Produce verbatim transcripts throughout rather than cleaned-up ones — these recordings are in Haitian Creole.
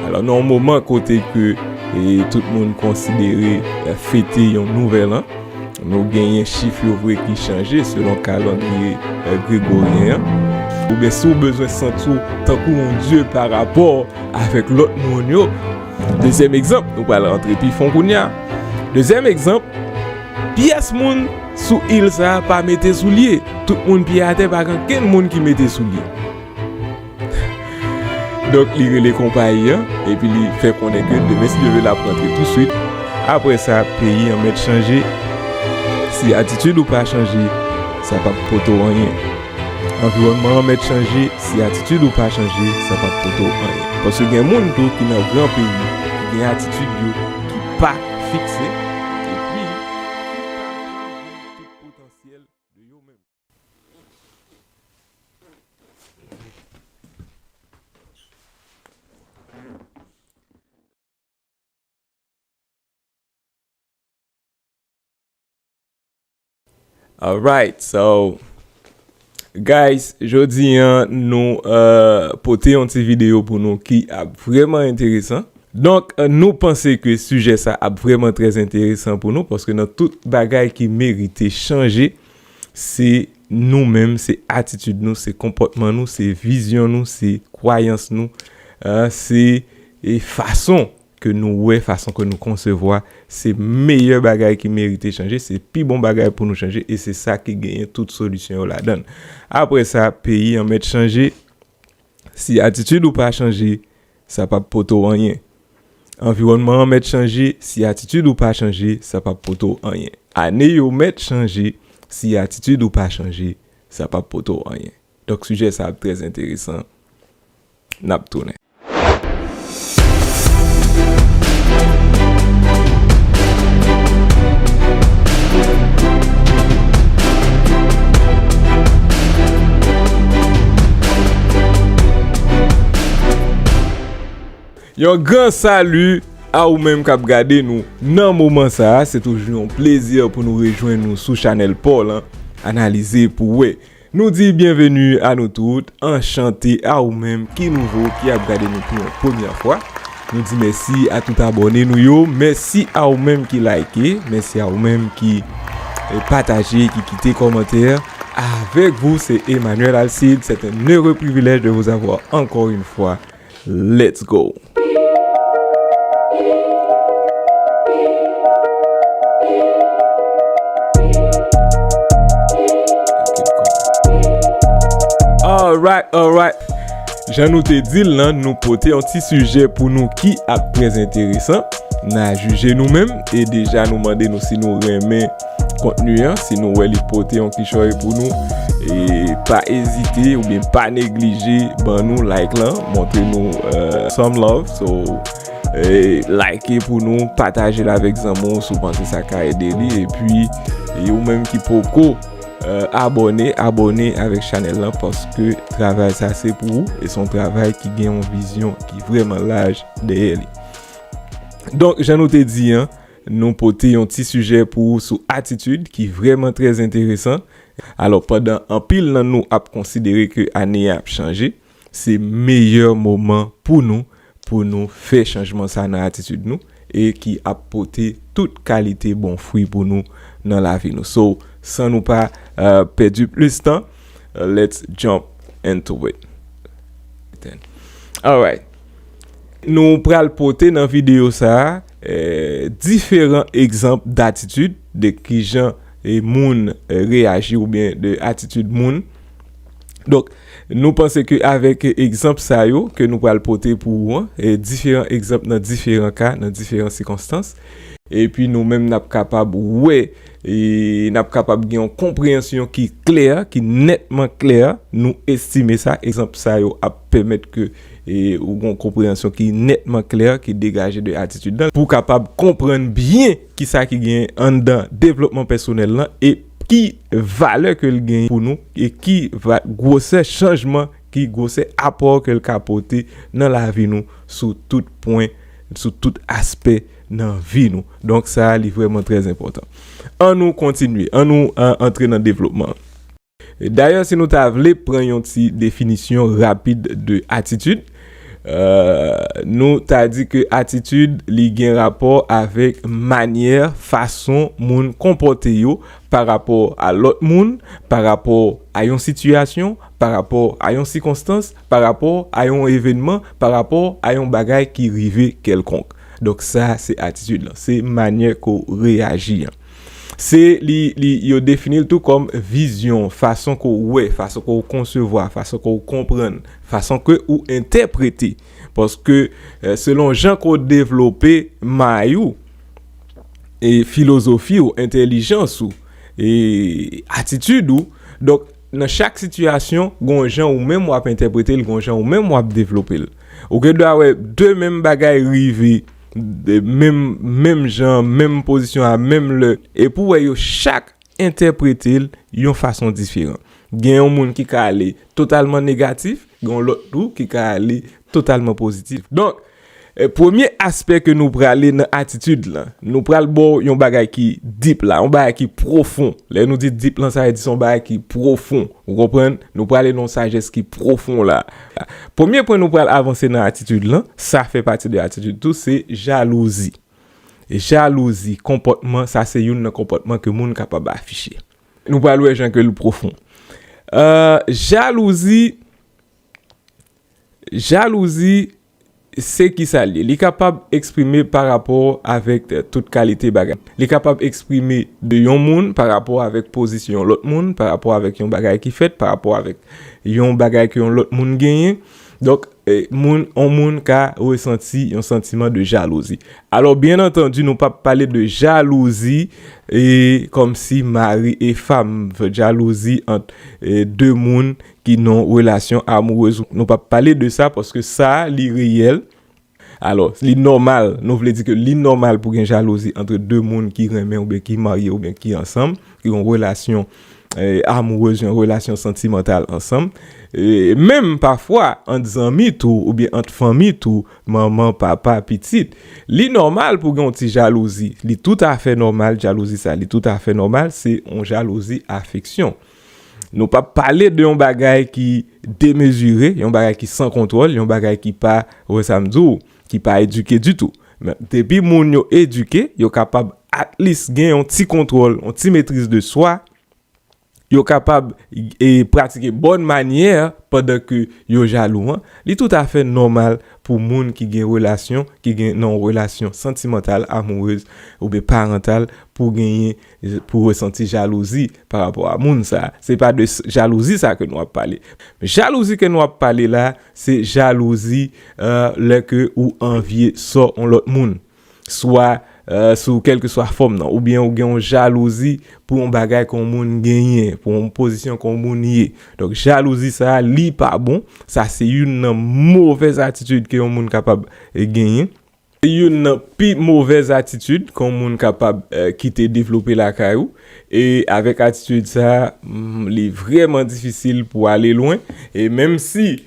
Alò, nan yon moman kote ke, e, tout moun konsidere, e, fete yon nouvèl an, nou genyen chif yo vre ki chanje selon kalandriye, e, gregoryen an. Oubyen si w bezwen santi w tankou yon dye pa rapò avèk lòt moun yo. Dezyèm egzanp, nou pral rantre pi fon kounye a. Dezyèm egzanp, pyès moun sou il sa a pa mete soulye. Tout moun pye atè, pa gen kenn moun ki mete soulye. Donk, li rele konpayi an, epi li fè konnen ke demen, si Dye vle, l ap rantre touswit. Apre sa, peyi an mèt chanje. Si atitid ou pa chanje, sa p ap pote w anyen. Anviwònman an mèt chanje. Si atitid ou pa chanje, sa p ap pote w anyen. Paske gen moun tou ki nan gran peyi, ki gen atitid yo ki pa fikse, epi ki pa janm gen tout potansyèl de yo menm. Alright, so, guys, jodi an, nou, euh, pote yon ti videyo pou nou ki ap vrèman enteresan. Donk, euh, nou panse ke sijè sa ap vrèman trè enteresan pou nou, paske nan tout bagay ki merite chanje, se nou menm, se atitid nou, se konpòtman nou, se vizyon nou, se kwayans nou, euh, se, e, fason ke nou wè, fason ke nou konsevwa, se meyè bagay ki merite chanje, se pi bon bagay pou nou chanje, e se sa ki genyen tout solisyon yo ladan l. Apre sa, peyi an mèt chanje. Si atitid ou pa chanje, sa p ap pote w anyen. Anviwònman an mèt chanje. Si atitid ou pa chanje, sa p ap pote w anyen. Ane yo mèt chanje. Si atitid ou pa chanje, sa p ap pote w anyen. Donk, sijè sa ap trè enteresan. N ap tounen. Yon gran sali a ou menm k ap gade nou nan moman sa a. Se toujou yon plezi pou nou rejwenn nou sou chanèl pa w lan, Analize pou w wè. Nou di byenveni a nou tout, anchante a ou menm ki nouvo, ki ap gade nou pou yon premyè fwa. Nou di mèsi a tout abòne nou yo, mèsi a ou menm ki like, mèsi a ou menm ki, eh, pataje, ki kite kòmantè. Avec vous, c'est Emmanuel Alcide. C'est un heureux privilège de vous avoir encore une fois. Let's go. Alright, alright. Jan nou te di l lan, nou pote yon ti sijè pou nou ki ap trè enteresan. N a jije nou menm, e deja nou mande nou si nou renmen kontni an, si nou wè li pote yon kichòy pou nou, e pa ezite oubyen pa neglije ban nou like lan, montre nou, euh, some love. So, e like pou nou, pataje l avèk zanmi w si w panse sa ka ede li. Epi, e ou menm ki poko, euh, abòne, abòne avèk chanèl lan, paske travay sa se pou ou, e se yon travay ki gen yon vizyon ki vrèman laj dèyè li. Donk, jan nou te di an, nou pote yon ti sijè pou ou sou atitid ki vrèman trè enteresan. Alò, pandan anpil nan nou ap konsidere ke ane a ap chanje, se meyè moman pou nou, pou nou fè chanjman sa nan atitid nou, e ki ap pote tout kalite bon fwi pou nou nan lavi nou. So, san nou pa, euh, pèdi plis tan, uh, let's jump into it. Alright. Nou pral pote nan videyo sa a, eh, diferan egzanp datitid, de kijan, eh, moun, eh, reyaji oubyen de atitid moun. Donk, nou panse ke avèk egzanp sa yo ke nou pral pote pou ou an, eh, diferan egzanp nan diferan ka, nan diferan sikonstans, epi nou menm n ap kapab wè, e n ap kapab gen yon konpreyansyon ki klè, ki nètman klè. Nou estime sa, egzanp sa yo ap pèmèt ke, e, ou gen yon konpreyansyon ki nètman klè, ki degaje de atitid lan, pou w kapab konprann byen kisa ki gen anndan devlopman pèsonèl lan e ki valè ke l genyen pou nou, e ki va-, gwosè chanjman, ki gwosè apò ke l ka pote nan lavi nou sou tout pwen, sou tout aspè nan vi nou. Donk, sa a, li vrèman trè enpòtan. Ann nou kontinye, ann nou, a, antre nan devlopman. Dayè, si nou ta vle pran yon ti definisyon rapid de atitid, Euh, nou ta di ke atitid, li gen rapò avèk manyè, fason moun konpòte yo pa rapò a lòt moun, pa rapò a yon sitiyasyon, pa rapò a yon sikonstans, pa rapò a yon evènman, pa rapò a yon bagay ki rive kèlkonk. Donk, sa se atitid lan, se manyè ke w reyaji an. Se li, li, yo defini l tou kòm vizyon, fason ke w wè, fason ke w konsevwa, fason ke w konprann, fason ke ou entèprete. Paske, eh, selon jan ke w devlope may ou, e filozofi w, entèlijans ou, e atitid ou, donk, nan chak sitiyasyon, gon jan ou menm w ap entèprete l, gon jan ou menm w ap devlope l. Ou gen dwa wè de menm bagay rive, de menm, menm jan, menm pozisyon a, menm lè, epi w wè yo chak entèprete l yon fason diferan. Gen yon moun ki ka ale totalman negatif, gen yon lòt tou ki ka ale totalman pozitif. Donk, eh, premye aspè ke nou prale nan atitid lan, nou pral ba w yon bagay ki deep la, yon bagay ki pwofon. Lè nou di deep lan, sa vle di se yon bagay ki pwofon. Ou konprann? Nou prale nan yon sajès ki pwofon la. Premye pwen nou pral avanse nan atitid lan, sa fè pati de atitid tou, se jalouzi. E jalouzi, konpòtman, sa se youn nan konpòtman ke moun kapab afiche. Nou pral wè jan ke l pwofon. Euh, jalouzi, jalouzi, se ki sa l ye? Li kapab eksprime pa rapò avèk, eh, tout kalite bagay. Li kapab eksprime de yon moun pa rapò avèk pozisyon yon lòt moun, pa rapò avèk yon bagay ki fèt, pa rapò avèk yon bagay ke yon lòt moun genyen. Donk, eh, moun, yon moun ka resanti yon santiman de jalouzi. Alò, byen antandi, nou p ap pale de jalouzi, e kòmsi mari e fanm, jalouzi ant, eh, de moun ki nan relasyon amourèz. Nou p ap pale de sa paske sa, li reyèl. Alò, li nòmal, nou vle di ke li nòmal pou gen jalouzi ant de moun ki renmen oubyen ki marye oubyen ki ansanm, ki gen yon relasyon, eh, amourèz, yon relasyon santimantal ansanm. E menm pafwa, ant zanmi tou, oubyen ant fanmi tou, manman, papa, pitit, li nòmal pou gen yon ti jalouzi. Li toutafè nòmal, jalouzi sa, li toutafè nòmal, se yon jalouzi afeksyon. Nou p ap pale de yon bagay ki demezire, yon bagay ki san kontwòl, yon bagay ki pa, ou wè sa m di w, ki pa edike ditou. Men, depi moun yo edike, yo kapab at least gen yon ti kontwòl, yon ti maîtrise de soi, yo kapab, e, pratike bòn manyè pandan ke yo jalou an. Li toutafè nòmal pou moun ki gen relasyon, ki gen nan yon relasyon santimantal, amourèz, oubyen parantal, pou genyen, pou resanti jalouzi pa rapò a moun sa. Se pa de s-, jalouzi sa ke nou ap pale. Jalouzi ke nou ap pale la, se jalouzi, euh, lè ke ou anvye sò yon lòt moun. Swa, euh, sou kèlkeswa fòm nan, oubyen ou gen yon jalouzi pou yon bagay ke yon moun genyen, pou yon pozisyon ke yon moun ye. Donk, jalouzi sa, li pa bon. Sa se youn nan movèz atitid ke yon moun kapab, eh, genyen. Youn nan pi movèz atitid ke yon moun kapab, eh, kite devlope lakay ou. E avèk atitid sa, mm, li vrèman difisil pou ale lwen. E menm si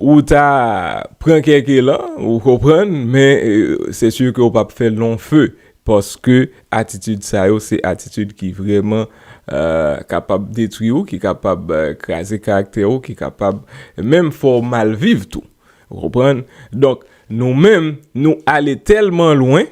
ou ta pran kèk elan, ou konprann, men, eh, se si ke ou p ap fè long feu. Paske atitid sa yo, se atitid ki vrèman, eh, kapab detwi ou, ki kapab, eh, kraze karaktè ou, ki kapab menm fè w mal viv tou. Ou konprann? Donk, nou menm, nou ale tèlman lwen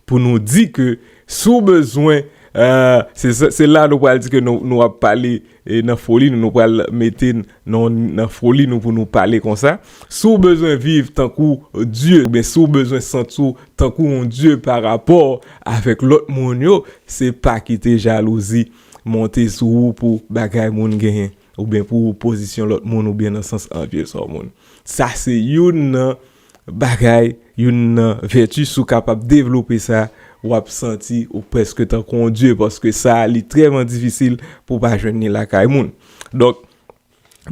pou nou di ke si w bezwen, eh, se, se, se la nou pral di ke nou, nou ap pale, eh, nan foli nou, nou pral mete n-, nan, nan foli nou pou nou pale konsa. Si w bezwen viv tankou Dye, oubyen si w bezwen santi w tankou yon Dye pa rapò avèk lòt moun yo, se pa kite jalouzi monte sou ou pou bagay moun genyen, oubyen pou pozisyon lòt moun, oubyen nan sans anvye sò moun. Sa se youn nan bagay, youn nan vèti, si w kapab devlope sa, w ap santi ou prèske tankou yon dye, paske sa, li trèman difisil pou w pa jwenn li lakay moun. Donk,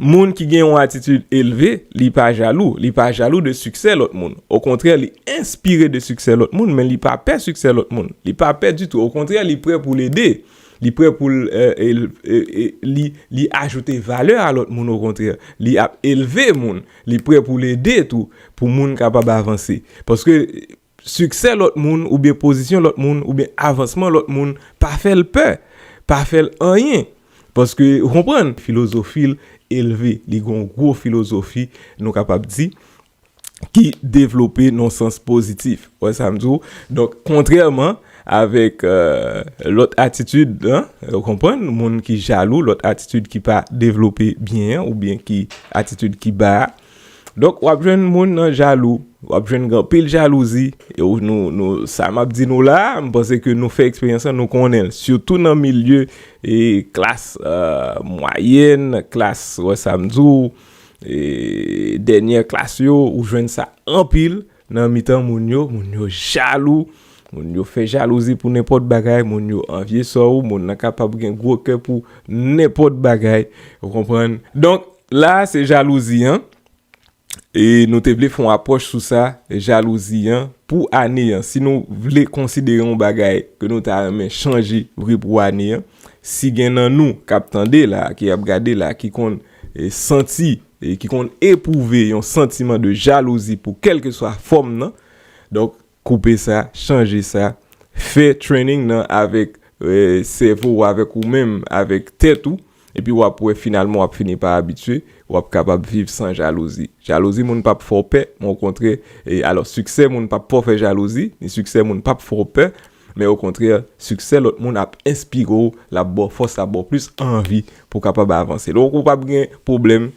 moun ki gen yon atitid elve, li pa jalou, li pa jalou de siksè lòt moun. Okontrè, li enspire de siksè lòt moun, men li pa pè siksè lòt moun. Li pa pè ditou. Okontrè, li prè pou l ede. Li prè pou l, eh, eh, eh, eh, li, li ajoute valè a lòt moun, okontrè. Li ap elve moun. Li prè pou l ede tou, pou moun kapab avanse. Paske siksè lòt moun, oubyen pozisyon lòt moun, oubyen avansman lòt moun, pa fè l pè, pa fè l anyen. Paske, ou konprann, filozofi l elve, li gen yon gwo filozofi, nou kapab di. ki devlope nan sans pozitif. Wè sa m di w? Donk, kontrèman avèk, euh, lòt atitid, hein, ou konprann, moun ki jalou, lòt atitid ki pa devlope byen an, oubyen ki atitid ki ba a. Donk, w ap jwenn moun nan jalou, w ap jwenn gen anpil jalouzi. E ou, nou, nou, sa m ap di nou la, m panse ke nou fè eksperyans lan, nou konnen l. Sitou nan milye e klas, euh, mwayèn, klas, wè sa m di w, e dènyè klas yo, ou jwenn sa anpil nan mitan moun yo. Moun yo jalou, moun yo fè jalouzi pou nenpòt bagay, moun yo anvye sò w, moun nan kapab gen gwo kè pou nenpòt bagay, ou konprann? Donk, la, se jalouzi an. E nou te vle fè yon apwòch sou sa, jalouzi an, pou ane an. Si nou vle konsidere yon bagay ke nou ta renmen chanje vre pou ane an, si gen nan nou k ap tande la, ki ap gade la, ki konn, e, santi, e ki konn epwouve yon santiman de jalouzi pou kèlkeswa fòm nan, donk, koupe sa, chanje sa, fè training nan avèk, e, sèvo w, avèk ou menm, avèk tèt ou, epi w ap wè finalman w ap fini pa abitye, w ap kapab viv san jalouzi. Jalouzi moun p ap fè w pè, men okontrè, e, alò, siksè moun p ap fè w fè jalouzi, ni siksè moun p ap fè w pè, men okontrè, siksè lòt moun ap enspire w, l ap ba w fòs, l ap ba w plis anvi pou w kapab avanse. Donk, ou p ap gen pwoblèm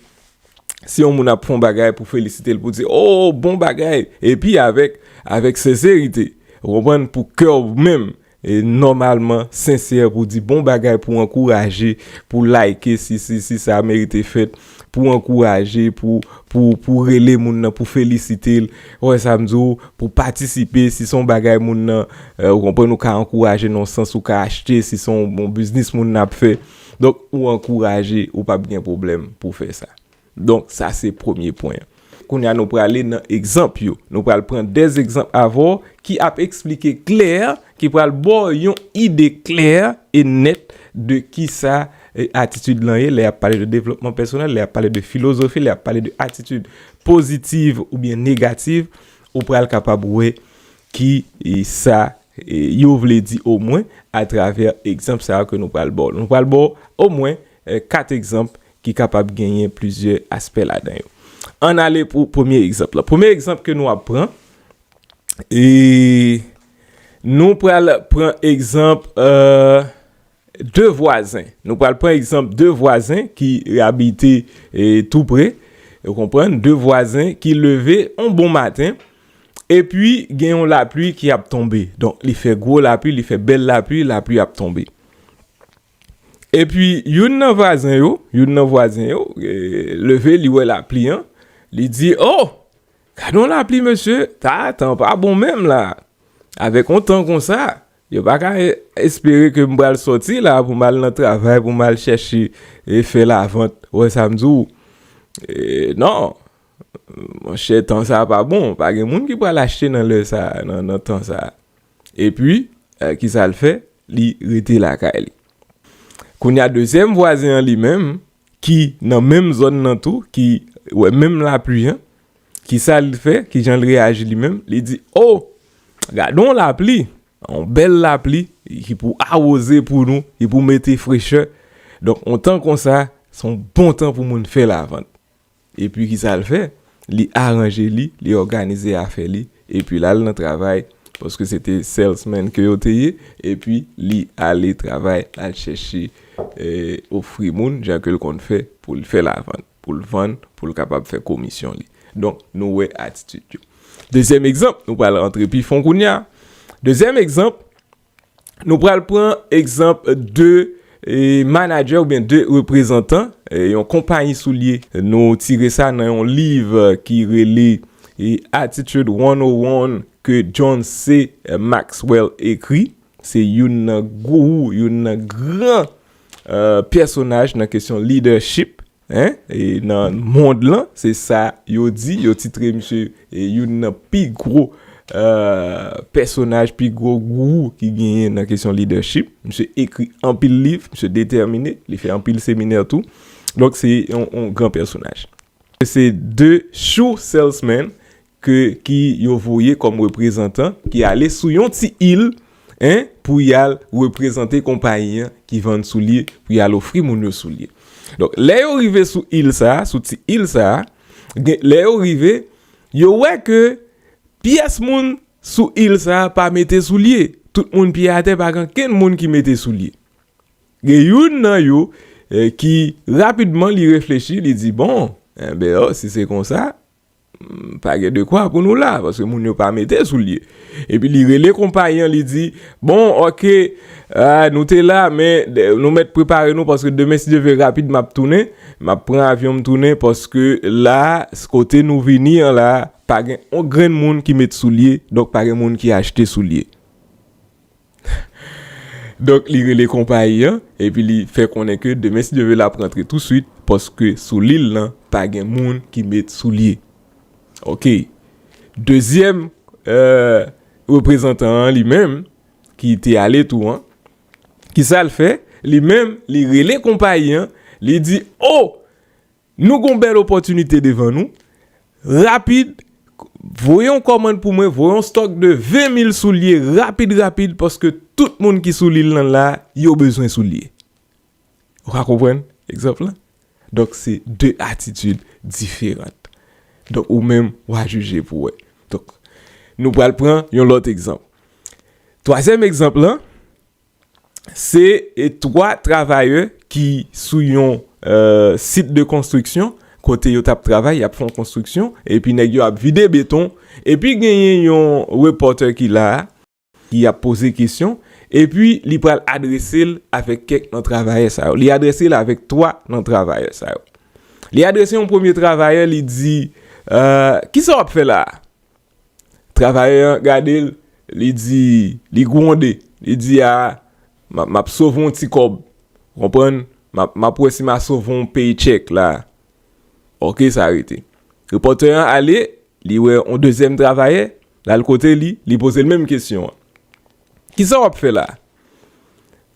si yon moun ap fè yon bagay pou felisite l, pou di, "Oh, bon bagay," epi avèk, avèk senserite, ou konprann, pou kè w menm, e nòmalman sensè, pou di bon bagay, pou ankouraje, pou like si, si, si sa merite fèt, pou ankouraje, pou, pou, pou rele moun nan, pou felisite l, wè sa m di w, pou patisipe, si se yon bagay moun nan, e, ou konprann, ou ka ankouraje nan yon sans, ou ka achte, si se yon bon biznis moun nan ap fè. Donk, ou ankouraje, ou p ap gen pwoblèm pou fè sa. Donk, sa se premye pwen an. Kounye a, nou prale nan egzanp yo. Nou pral pran de egzanp avè w ki ap eksplike klè, ki pral ba w yon ide klè e nèt de kisa, e, atitid lan ye. Lè y ap pale de devlopman pèsonèl, lè y ap pale de filozofi, lè y ap pale de atitid pozitiv oubyen negativ, ou pral kapab wè ki, e, sa, e, yo vle di omwen atravè egzanp sa yo ke nou pral ba w. Nou pral ba w omwen, e, kat egzanp ki kapab genyen plizyè aspè ladan yo. Ann ale pou premye egzanp la. Premye egzanp ke nou ap pran, e nou pral pran egzanp, e, de vwazen. Nou pral pran egzanp de vwazen ki abite, e, tou pre. Ou konprann? De vwazen ki leve yon bon maten, epi gen yon lapli ki ap tonbe. Donk, li fè gwo lapli, li fè bèl lapli, lapli ap tonbe. Epi, youn nan vwazen yo, youn nan vwazen yo, e, leve, li wè lapli an, li di, "Oh, gade yon lapli, mesye, ta, tan pa bon menm la. Avèk yon tan konsa, yo pa ka e-, espere ke m pral sòti la pou m al nan travay, pou m al chèche, e, fè lavant." Wè sa m di w? E, non, monchè, tan sa pa bon. Pa gen moun ki pral achte nan lè sa, nan, nan tan sa. Epi, e, kisa l fè? Li rete lakay li. Kounye a, dezyèm vwazen an li menm, ki nan menm zòn nan tou, ki wè menm lapli an, kisa l fè? Kijan l reyaji li menm? Li di, "Oh, gade yon lapli, yon bèl lapli, ki pou awoze pou nou, ki pou mete frechè." Donk, yon tan konsa, se yon bon tan pou moun fè lavant. Epi kisa l fè? Li aranje li, li òganize afè li, epi l al nan travay, paske se te salesman ke yo te ye, epi li ale travay, l al chèche, e, ofri moun, jan ke l konn fè, pou l fè lavant, pou l vann, pou l kapab fè komisyon li. Donk, nou wè atitid yo. Dezyèm egzanp, nou pral rantre pi fon kounye a. Dezyèm egzanp, nou pral pran egzanp de, e, manadjè oubyen de reprezantan, e, yon konpayi soulye. Nou tire sa nan yon liv, e, ki rele, e, Attitude one oh one ke John C. Maxwell ekri. Se youn nan gourou, youn nan gran, e, pèsonaj nan kesyon leadership. Hein? E nan mond lan, se sa yo di, yo titre misye, e, youn nan pi gwo, e, pèsonaj, pi gwo gourou ki genyen nan kesyon leadership. Misye ekri anpil liv, misye detèmine, li fè anpil seminè tou. Donk, se yon, yon gran pèsonaj. Se de true salesman ke, ki yo voye kòm reprezantan, ki ale sou yon ti il, hein, pou y al reprezante konpayi an ki vann soulye, pou y al ofri moun yo soulye. Donk, lè yo rive sou il sa a, sou ti il sa a, gen, lè yo rive, yo wè ke pyès moun sou il sa a pa mete soulye. Tout moun pye atè, pa gen kenn moun ki mete soulye. Gen youn nan yo eh, ki rapidman li reflechi, li di, bon, enben, oh, si se konsa, pa gen de kwa pou nou la, paske moun yo pa mete soulye. Epi li rele konpayi an, li di, bon, oke, ah, nou te la, men nou mèt prepare nou, paske demen, si Dye vle, rapid, m ap tounen, m ap pran avyon, m tounen, paske la, kote nou vini an la, pa gen yon grenn moun ki met soulye, donk pa gen moun ki achte soulye. Donk, li rele konpayi an, epi li fè konnen ke demen, si Dye vle, l ap rantre touswit, paske sou lil lan, pa gen moun ki met soulye. Oke. Dezyèm eh, reprezantan an li menm, ki te ale tou an, kisa l fè? Li menm, li rele konpayi an, li di, o, nou gon bèl opòtinite devan nou. Rapid, voye yon kòmann pou mwen, voye yon stòk de ven mil soulye rapid, rapid, paske tout moun ki sou lil lan la, yo bezwen soulye. Ou ka konprann egzanp lan? Donk, se de atitid diferan. Donk, ou menm, w a jije pou wè. Donk, nou pral pran yon lòt egzanp. Twazyèm egzanp lan, se eh, twa travayè ki sou yon eh, sit de konstriksyon, kote yo t ap travay, y ap fè yon konstriksyon, epi nèg yo ap vide beton, epi genyen yon repòtè ki la a, ki ap poze kesyon, epi li pral adrese l avèk kèk nan travayè sa yo. Li adrese l avèk twa nan travayè sa yo. Li adrese yon premye travayè, li di, eh, kisa w ap fè la a? Travayè an gade l, li di, li gwonde, li di, a, m ap, m ap sove yon ti kòb, konprann? M ap, m ap wè si m a sove yon paycheck la. Oke, sa rete. Repòtè an ale, li wè yon dezyèm travayè, l al kote li, li poze l menm kesyon an. Kisa w ap fè la?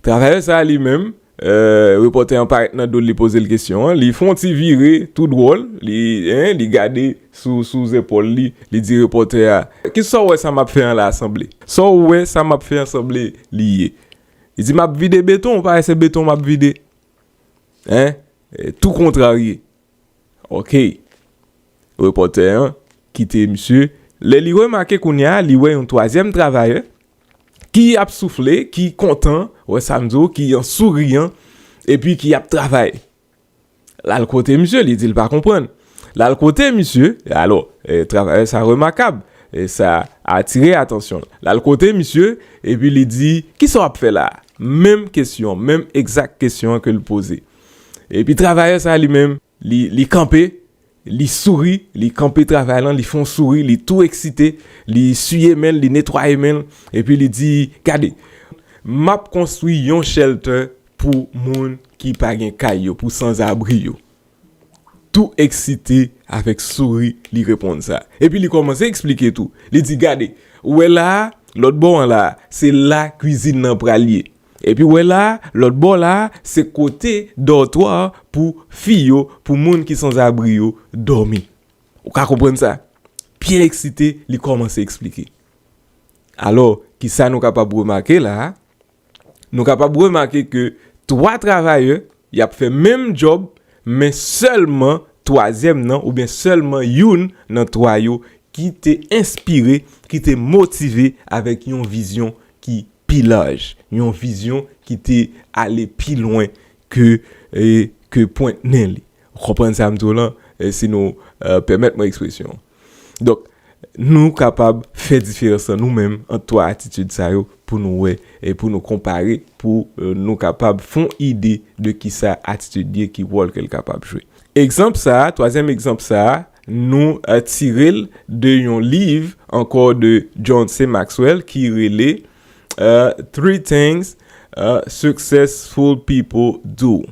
Travayè sa a li menm, eh, repòtè an parèt nan do l, li poze l kesyon an, li fè yon ti vire tou dwòl, li, en, li gade sou, sou zepòl li, li di repòtè a, kisa w wè sa m ap fè an la a sanble? Sa w wè sa m ap fè an sanble li ye? Li di, m ap vide beton, ou pa wè se beton m ap vide? En? Eh, tou kontrarye. Oke. Repòtè an kite misye. Lè li remake kounye a, li wè yon twazyèm travayè ki ap soufle, ki kontan, wè sa m di w, ki an souriyan, epi ki ap travay. L al kote misye, li di l pa konprann. L al kote misye, alò, eh, travayè sa remakab, eh, sa atire atansyon l. L al kote misye, epi li di, kisa w ap fè la a? Menm kesyon, menm egzak kesyon an ke l poze. Epi travayè sa li menm, li, li kanpe, li souri, li kanpe travay lan, li fè yon souri, li tou eksite, li siye men l, li netwaye men l, epi li di, gade, m ap konstwi yon shelter pou moun ki pa gen kay yo, pou sanzabri yo. Tou eksite, avèk souri, li reponn sa. Epi li kòmanse eksplike tou. Li di, gade, ou wè la a, lòt bò an la a, se la kwizin nan pral ye. Epi ou wè la a, lòt bò la a, se kote dòtwa pou fi yo, pou moun ki sanzabri yo dòmi. Ou ka konprann sa? Byen eksite, li kòmanse eksplike. Alò, kisa nou kapab remake la a? Nou kapab remake ke twa travayè, y ap fè menm djòb, men sèlman twazyèm nan, oubyen sèlman youn nan twa yo ki te enspire, ki te motive avèk yon vizyon ki pi laj, yon vizyon ki te ale pi lwen ke, eh, ke pwent nen li. Ou konprann sa m di w lan, eh, si nou, eh, pèmèt mwen ekspresyon an. Donk, nou kapab fè diferans lan nou menm ant twa atitid sa yo pou nou wè e pou nou konpare, pou, eh, nou kapab fè yon ide de kisa atitid ye, ki wòl ke l kapab jwe. Egzanp sa a, twazyèm egzanp sa a, nou, eh, tire l de yon liv ankò de John C. Maxwell ki rele, eh, Three Things, eh, Successful People Do.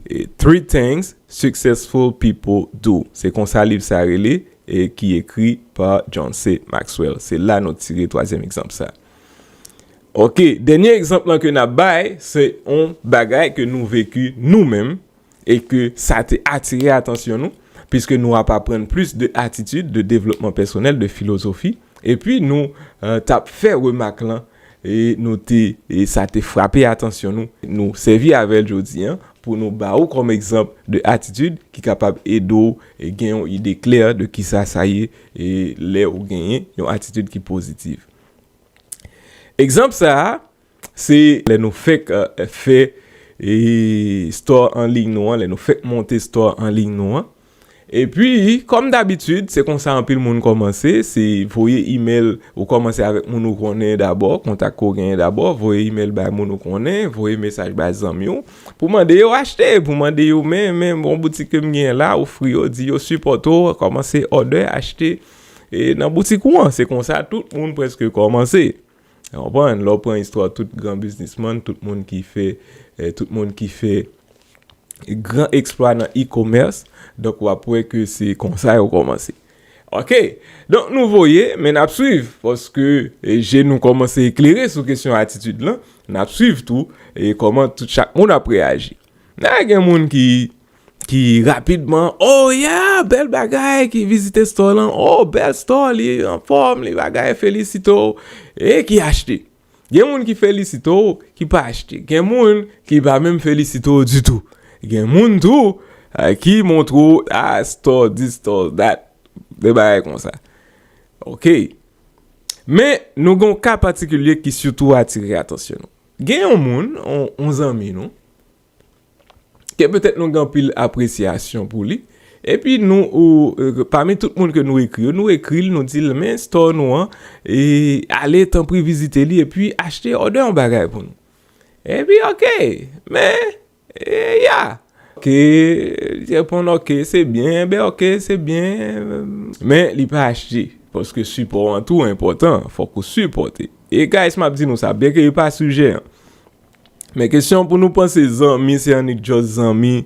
E, Three Things Successful People Do. Se konsa liv sa rele, e ki ekri pa John C. Maxwell. Se la nou tire twazyèm egzanp sa. Oke, dènye egzanp lan ke n ap bay, se yon bagay ke nou veki nou menm e ke sa te atire atansyon nou, piske nou ap aprann plis de atitid, de devlopman pèsonèl, de filozofi, epi nou, eh, t ap fè remak lan, e nou te, e sa te frape atansyon nou. Nou sèvi avè l jodi an pou nou ba ou kòm egzanp de atitid ki kapab ede w e gen yon ide klè de kisa sa ye e lè ou genyen yon atitid ki pozitiv. Egzanp sa a, se lè nou fèk eh, fè e store an liy nou an, lè nou fèk monte store an liy nou an. Epi, kòm dabitid, se konsa anpil moun kòmanse, se voye imèl, ou kòmanse avèk moun ou konnen dabò, kontak ke w genyen dabò, voye imèl bay moun ou konnen, voye mesaj bay zanmi w, pou mande yo achte, pou mande yo men, men bon boutik ke m genyen la, ofri yo, di yo sipòte w, kòmanse òdè, achte e nan boutik ou an. Se konsa tout moun prèske kòmanse. Ou konprann? Lè w pran istwa tout gran biznismann, tout moun ki fè, eh, tout moun ki fè gran eksplwa nan e-commerce, donk w ap wè ke se konsa yo kòmanse. Ok, donk nou voye, men n ap swiv, paske eh, je nou kòmanse eklere sou kesyon atitid lan, n ap swiv tou e kòman tout chak moun ap reyaji. Nan gen moun ki ki rapidman, oh yeah, bèl bagay, ki vizite store lan, oh bèl store, li anfòm, li bagay, felisite w, e ki achte. Gen moun ki felisite w, ki pa achte. Gen moun ki pa menm felisite w ditou. Gen moun tou eh, ki montre w, ah, store this, store that, de bagay konsa. Ok. Men, nou gen yon ka patikilye ki sitou atire atansyon nou. Gen yon moun, yon, yon zanmi nou, ke petèt nou gen anpil apresyasyon pou li. Epi nou, ou, eh, pami tout moun ke nou ekri yo, nou ekri l, nou di l, men store nou an, e ale tanpri vizite li, epi achte òdè yon bagay pou nou. Epi, ok, men, e, ya. Ok, li reponn, ok, se byen, ben, ok, se byen. Men, li pa achte, paske sipò an tou enpòtan, fòk ou sipòte. E, guys, m ap di nou sa, byenke li pa sijè an. Men kesyon pou nou panse zanmi se annik just zanmi.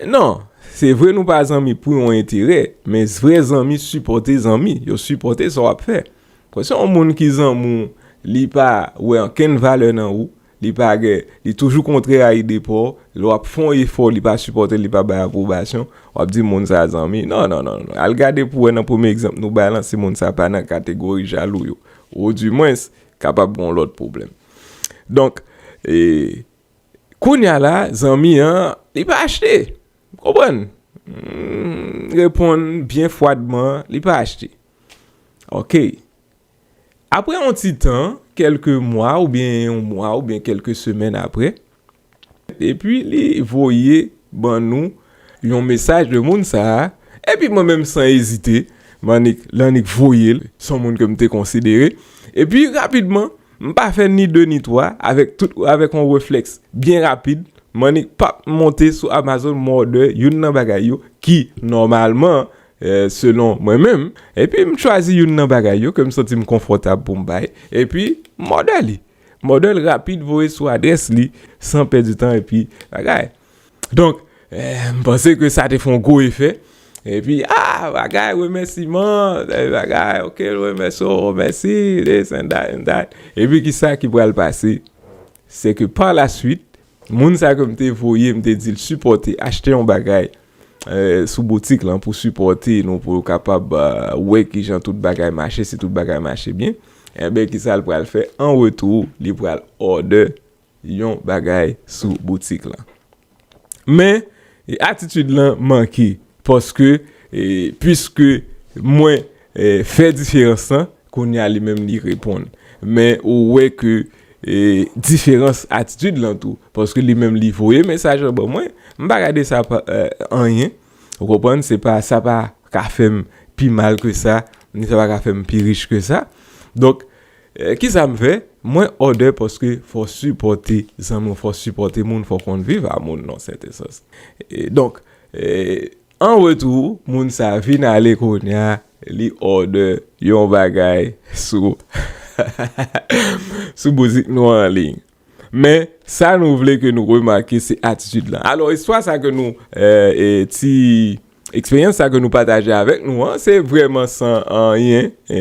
Non, se vre nou pa zanmi pou yon enterè, men vrè zanmi sipòte zanmi, yo sipòte sa w ap fè. Kòm se yon moun ki zanmi w, li pa wè ankenn valè nan ou, li pa gen, li toujou kontrè a ide pa w, lè w ap fè yon efò, li pa sipòte, li pa bay apwobasyon, w ap di moun sa zanmi. Non, non, non, non. Al gade pou wè nan premye egzanp nou bay lan, si moun sa pa nan kategori jalou yo. Ou dimwens, kapab gen yon lòt pwoblèm. Donk, e, kounye a la, zanmi an, li pa achte. Konprann? Hmm, reponn byen fwadman, li pa achte. Ok. Apre yon ti tan, kèlke mwa oubyen yon mwa oubyen kèlke semèn apre, epi li voye ban nou yon mesaj de moun sa a, epi mwen menm san ezite, m annik, l annik voye l, se yon moun ke m te konsidere, epi rapidman, m pa fè ni de ni twa, avèk tout, avèk yon reflèks byen rapid, m annik pap monte sou Amazon, m òdè youn nan bagay yo ki, nòmalman, eh, selon mwen menm, epi m chwazi youn nan bagay yo ke m santi m konfòtab pou m bay, epi m òdè li. M òdè l rapid, voye sou adrès li, san pèdi tan, epi bagay. Donk, eh, m panse ke sa te fè yon gwo efè. Epi, ah, bagay, remèsiman, eh, bagay, ok, remèsye w, mèsi, this and that and that. Epi kisa ki pral pase? Se ke pa la swit, moun sa ke m te voye, m te di l sipòte, achte yon bagay, eh, sou boutik lan pou sipòte nou, pou yo kapab, eh, wè kijan tout bagay mache, si tout bagay mache byen. Enben, kisa l pral fè? An retou, li pral òdè yon bagay sou boutik lan. Men, e, atitid lan manke, paske, e, piske mwen, e, fè diferans lan, kounye a li menm li reponn. Men ou wè ke, e, diferans atitid lan tou, paske li menm li voye mesaj lan ban mwen, m pa gade sa pa, e, anyen. Ou konprann? Se pa, sa pa ka fè m pi mal ke sa, ni sa pa ka fè m pi rich ke sa. Donk, e, kisa m fè? Mwen òdè paske fò sipòte zanmi w, fò sipòte moun, fò konn viv a moun nan sèten sans. E, donk, e, an retou, moun sa vin ale kounye a, li òdè yon bagay sou, sou boutik nou an liy. Men, sa nou vle ke nou remake, se atitid lan. Alò, istwa sa ke nou, e, e, ti eksperyans sa ke nou pataje avèk nou an, se vrèman san anyen, e,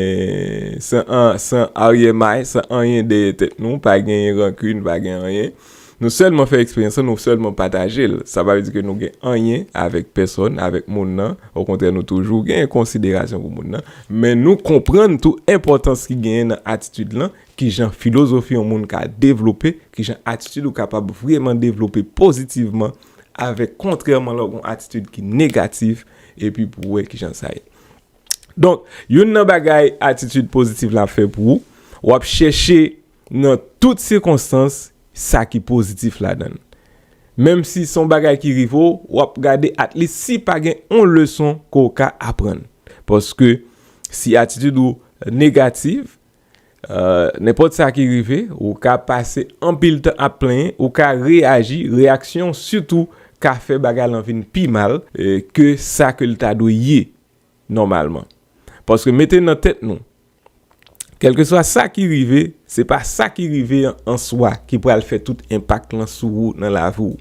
san an, san aryèmay, san anyen dèyè tèt nou, pa genyen rankin, pa gen anyen. Nou sèlman fè eksperyans lan, nou sèlman pataje l. Sa pa vle di ke nou gen anyen avèk pèsòn, avèk moun nan. Okontrè, nou toujou gen konsiderasyon pou moun nan. Men nou konprann tou enpòtans ki genyen nan atitid lan, kijan filozofi yon moun ka devlope, kijan atitid ou kapab vrèman devlope pozitivman, avèk kontrèman lè w gen yon atitid ki negatif, epi pou w wè kijan sa ye. Donk, youn nan bagay atitid pozitif la ap fè pou ou, w ap chèche nan tout sikonstans sa ki pozitif ladan l. Menm si se yon bagay ki rive w, w ap gade at least si pa gen yon leson ke w ka aprann. Paske si atitid ou negatif, euh, nenpòt sa ki rive, ou ka pase anpil tan ap plenyen, ou ka reyaji, reyaksyon sitou ka fè bagay lan vin pi mal, eh, ke sa ke l ta dwe ye nòmalman. Paske mete nan tèt nou, kèlkeswa sa ki rive, se pa sa ki rive an, an swa ki pral fè tout enpak lan sou ou nan lavi w,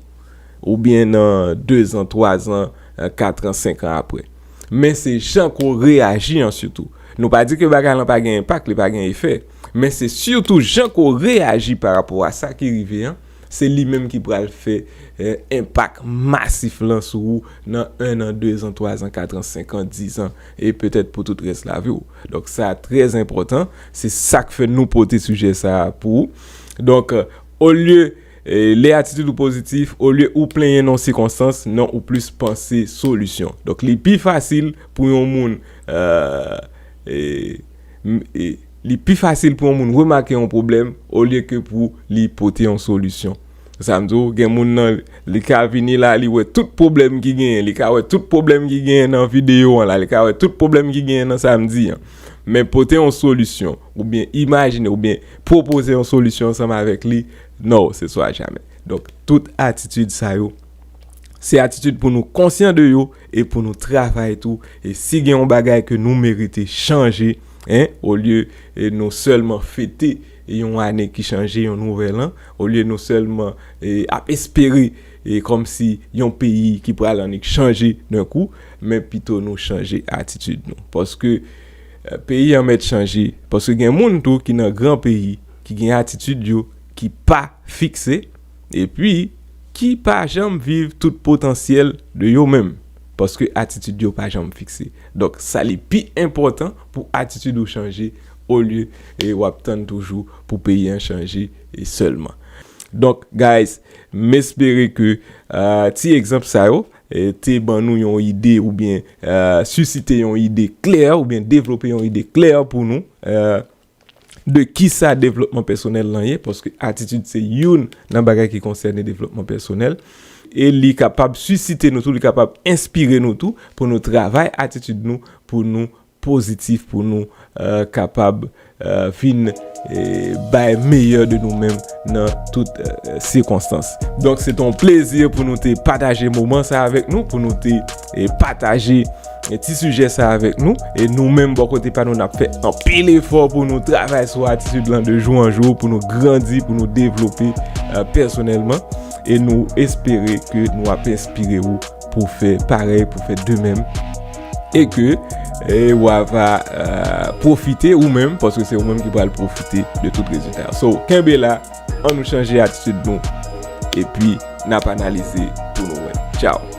oubyen nan de zan, twa zan, eh, kat an, senk an apre. Men se jan ke w reyaji an sitou. Nou pa di ke bagay lan pa gen enpak, li pa gen efè. Men se sitou jan ke w reyaji pa rapò a sa ki rive an, se li menm ki pral fè, eh, enpak masif lan sou ou nan en an, de zan, twa zan, kat an, senk an, diz an, e petèt pou tout rès lavi w. Donk, sa trè enpòtan. Se sa k fè nou pote sijè sa a pou ou. Donk, eh, olye, eh, lè atitid ou pozitif, olye ou plenyen nan sikonstans, non, ou plis panse solisyon. Donk, li pi fasil pou yon moun, eh, eh, m-, eh, li pi fasil pou yon moun remake yon pwoblèm olye ke pou li pote yon solisyon. Sa m di w, gen moun nan, li ka vini la, li wè tout pwoblèm ki genyen, li ka wè tout pwoblèm ki genyen nan videyo an la, li ka wè tout pwoblèm ki genyen nan sa m di an. Men pote yon solisyon, oubyen imajine, oubyen pwopoze yon solisyon ansanm avèk li, non, se swa jamè. Donk, tout atitid sa yo, se atitid pou nou konsyan de yo e pou nou travay tou. E si gen yon bagay ke nou merite chanje, en, olye, e, nou sèlman fete yon ane ki chanje, yon nouvèl an, olye nou sèlman, e, ap espere, e, kòmsi yon peyi ki pral annik chanje dènkou, men pito nou chanje atitid nou. Paske, e, peyi an mèt chanje. Paske gen moun tou ki nan gran peyi, ki gen atitid yo ki pa fikse, epi ki pa janm viv tout potansyèl de yo menm, paske atitid yo pa janm fikse. Donk, sa li pi enpòtan pou atitid ou chanje, olye, e, w ap tann toujou pou peyi an chanje, e, sèlman. Donk, guys, m espere ke, euh, ti egzanp sa yo, e, te ban nou yon ide oubyen, euh, sisite yon ide klè oubyen devlope yon ide klè pou nou, euh, de kisa devlopman pèsonèl lan ye, paske atitid se youn nan bagay ki konsène devlopman pèsonèl. E li kapab sisite nou tou, li kapab enspire nou tou pou nou travay atitid nou, pou nou pozitif, pou nou, euh, kapab, euh, vin, e, bay meyè de nou menm nan tout, euh, sikonstans. Donk, se te yon plezi pou nou te pataje moman sa avèk nou, pou nou te, e, pataje, e, ti sijè sa avèk nou. E nou menm, bò kote pa nou, n ap fè anpil efò pou nou travay sou atitid lan de jou an jou, pou nou grandi, pou nou devlope, euh, pèsonèlman. E nou espere ke nou ap enspire ou pou fè parèy, pou fè de menm. E ke, e, w a va, euh, pwofite ou menm, paske se ou menm ki pral pwofite de tout rezilta. So, kenbe la, ann nou chanje atitid nou, epi n ap analize pou nou wè. Tchao.